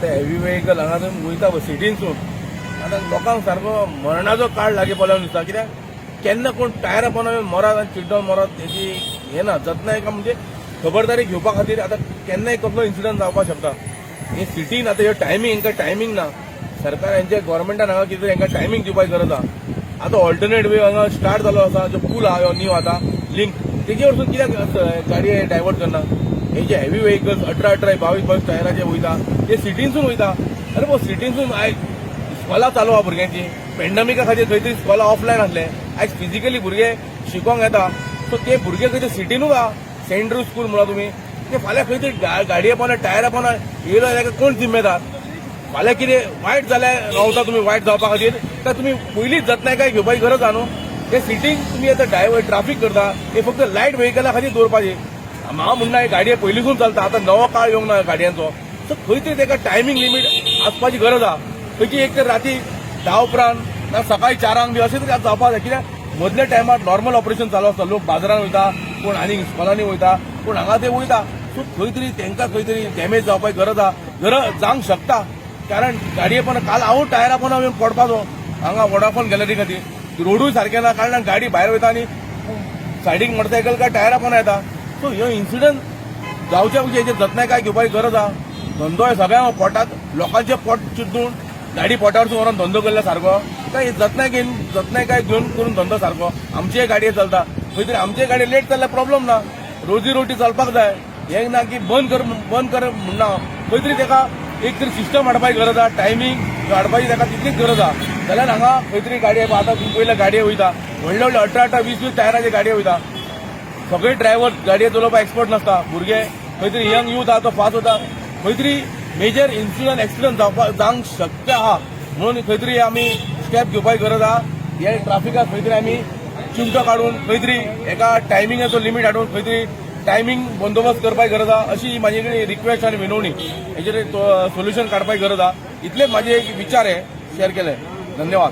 ते heavy vehicle हांगा वयता पळय सिटीनसून, आतां लोकांक सारको मरणाचो काळ लागीं पावलो दिसता. कित्याक केन्ना कोण टायरा पोंदा मरत आनी चिड्डोन मरत हेजी हें ना. जतनाय का म्हणजे खबरदारी घेवपा खातीर आतां केन्नाय कसलो इन्सिडंट जावपाक शकता. हे सिटीन आतां ह्यो टायमींग, हांकां टायमींग ना. सरकार हेंचे गोवोरमेंटान हांगा कितें हांकां टायमींग दिवपाची गरज आहा. आतां ऑल्टरनेट वे हांगा स्टार्ट जालो आसा, जो पूल आहा ह्यो न्यू आतां लिंक, तेजे वरसून कित्याक गाडी डायवर्ट करना? हे जे हेवी वेहिकल्स 18 18, 22 22 टायराचे वयता, ते सिटीनसून वयता. अरे भाऊ, सिटीनसून आयज इस्कॉलां चालू आहा भुरग्यांची. पेंडमिका खातीर खंय तरी इस्कॉलां ऑफलायन आसले, आयज फिजिकली भुरगे शिकोंक येता. सो ते भुरगे खंय तरी सिटीनूच आहा. सेंट ड्रू स्कूल म्हणा तुमी, ते फाल्यां खंय तरी गाडये पोंदा, टायरा पोंदा येयलो जाल्यार कोण जिम्मेदार? फाल्यां कितें वायट जाल्यार रावता तुमी वायट जावपा खातीर काय तुमी पयलींच जतनाय काय घेवपाची गरज आहा न्हू? ते सिटीन तुमी आतां डायवर्ट ट्राफीक करता, हे फक्त लायट वेहिकला खातीर दवरपाची. हांव म्हणना, गाडये पयलींसून चलता, आतां नवो काळ येवंक ना गाडयांचो. सो खंय तरी ताका टायमींग लिमीट आसपाची गरज आहा. खंयची एक तर राती 10 उपरांत ना सकाळी 4 बी अशें तरी जावपाक जाय. कित्याक मदल्या टायमार नॉर्मल ऑपरेशन चालू आसता. लोक बाजारान वयता, कोण आनी इस्कॉलांनी वयता, कोण हांगा ते वयता. सो खंय तरी तांकां खंय तरी डॅमेज जावपाची गरज आहा, गरज जावंक शकता. कारण गाडये पण काल हांव टायरा पण पडपाचो हांगा वोडाफोन गॅलरी खातीर. रोडूय सारके ना, कारण गाडी भायर वयता आनी सायडीक मोटरसायकल काय टायरा पण येता. सो ह्यो इन्सिडंट जावच्या पयलीं हेजेर जतनाय काय घेवपाची गरज आहा. धंदो हे सगळ्या पोटात, लोकांचे पोट चिड्डून गाडी पोटावरसून व्हरोन धंदो केल्लो सारको काय? जतनाय घेवन, जतनाय काय घेवन करून धंदो सारको. आमचीय गाडये चलता, खंय तरी आमचीय गाडी लेट चल्ल्यार प्रॉब्लम ना. रोजी रोटी चलपाक जाय. हें ना की बंद कर, बंद कर म्हणना. खंय तरी ताका एक तरी सिस्टम हाडपाची गरज आहा. टायमींग हाडपाची ताका तितलीच गरज आहा. जाल्यार हांगा खंय तरी गाडये, आतां तुमी पयल्या गाडये वयता, व्हडले व्हडले 18 18, 20 20 टायराचे गाडये वयता. सगळे ड्रायव्हर गाडये चलोवपाक एक्सपर्ट नासता. भुरगे खंय तरी यंग यूथ आहा, तो फास्ट वता. खंय तरी मेजर इन्सिडंट, एक्सिडंट जावपाक जावंक शक्य आहा. म्हणून खंय तरी आमी स्टेप घेवपाची गरज आहा. हे ट्राफिकाक खंय तरी आमी चिमटो काडून, खंय तरी एका टायमिंगाचो लिमीट हाडून, खंय तरी टायमींग बंदोबस्त करपाची गरज आहा, अशी म्हाजे कडेन रिक्वेस्ट आनी विनवणी. हेजेर सोल्युशन काडपाची गरज आहा. इतले म्हाजे एक विचार हे शेअर केले. धन्यवाद.